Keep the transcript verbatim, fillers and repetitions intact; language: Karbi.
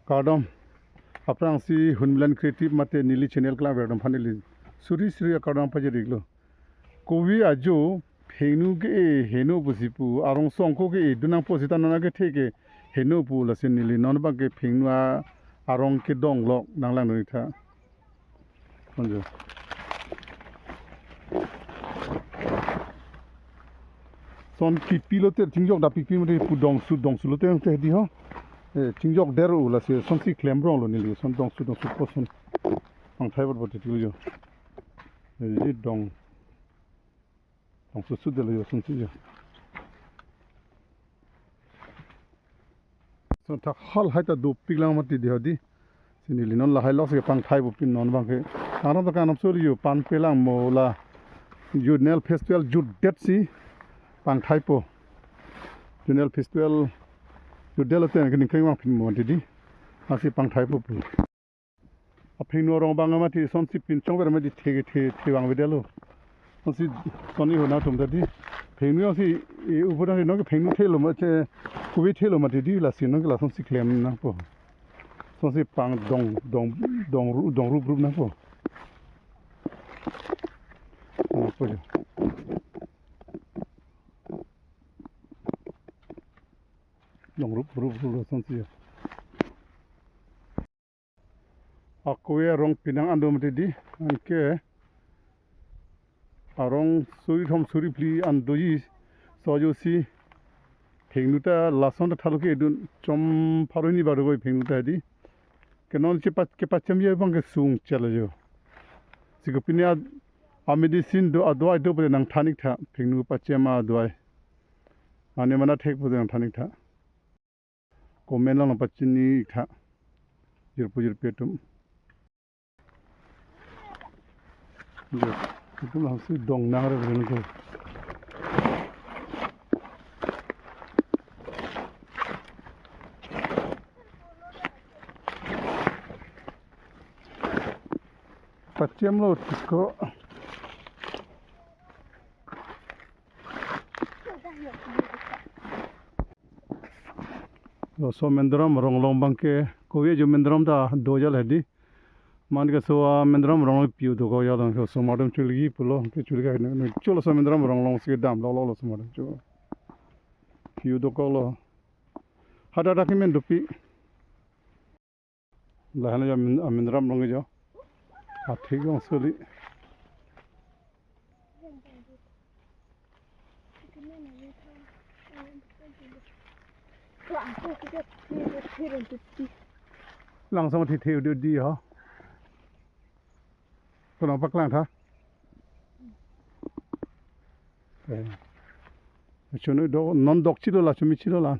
Kardom. Aphrangsi Hunmilan Creative mate neli channel kelang verdom aphan neli suri suri akardom pajir-iklo. Kove ajo phengnu ke-e heno pusi pu, arong songko ke-e dun nangpo seta non akethe ke heno pu, lasi neli non abangke phengnu a arong kedonglok nanglangdun-ik tha. Anjo. Son kipi lote, chingjok da pipi mate pu dongsu dongsu lote te di ho. Eh, chingjok der-o lasi sonsi klemronglo neli, son dongsu dongsu po son. Pangthai bot bot ti jo. Eh, di dong. Dongsu su detlo jo, sonsi jo. Son thak hal hai ta dopiklang mati di ho di. Si neli non lahai lok si pangthaipo pin non abangke. Arong ta kanam suri jo, pan pelang mo la. Juvenile Festival jutdetsi pangthaipo. Juvenile Festival jutdetlo te ke ning kring vangphin mo mati di. Lasi pangthaipo pu. Aphengnu arong abang mati sonsi pinchong ver mati the the the vangvedetlo. Sonsi sonni ho nangtum ta di. Phengnu si e upo nang nong ke phengnu thelo mati, kove thelo mati di, lasi nong ke lasonsi klem nangpo. Sonsi pang dong dong dong ru- dong rup rup nangpo. Nangpo jo. Dong rup rup rup lasonsi jo. Ako arong pinang an do mati di, anke arong suri thom suri phli an doji, so ajosi phengnu ta lason ta thalo ke dun chom pharo hini baro goi phengnu ta di. Ke non chepa- kepachem abang ke sung chelo jo. Si kopine a, a medicine do, adawai do pute nangthan-ik tha, phengnu pachem adawai. Mane mana thek pute nangthan-ik tha. Comment along pachini-ik tha. Jirpo jirpi atum. Jirpo atum langsung dong nang re rin ke. Pachemlo tiko. Laso Mendaram arong along abangke, kove ajo Mendaram ta do jal hedi. Man ke so a Mendaram arong along piu dokok jal, laso osomar atum chuligi pulo, ke chuligi ne, ne, cholo laso Mendaram arong alongsi damlok lo, laso osomar atum chu. Piu dokoklo. Hadak dak ke men dopi. Lahan ajo Amin, Amin Ram long ajo. Athik long soli. Langsung thi thi di di ho. Kono paklang tha. Eh. Chunu do non dok chilo la, chumi chilo la.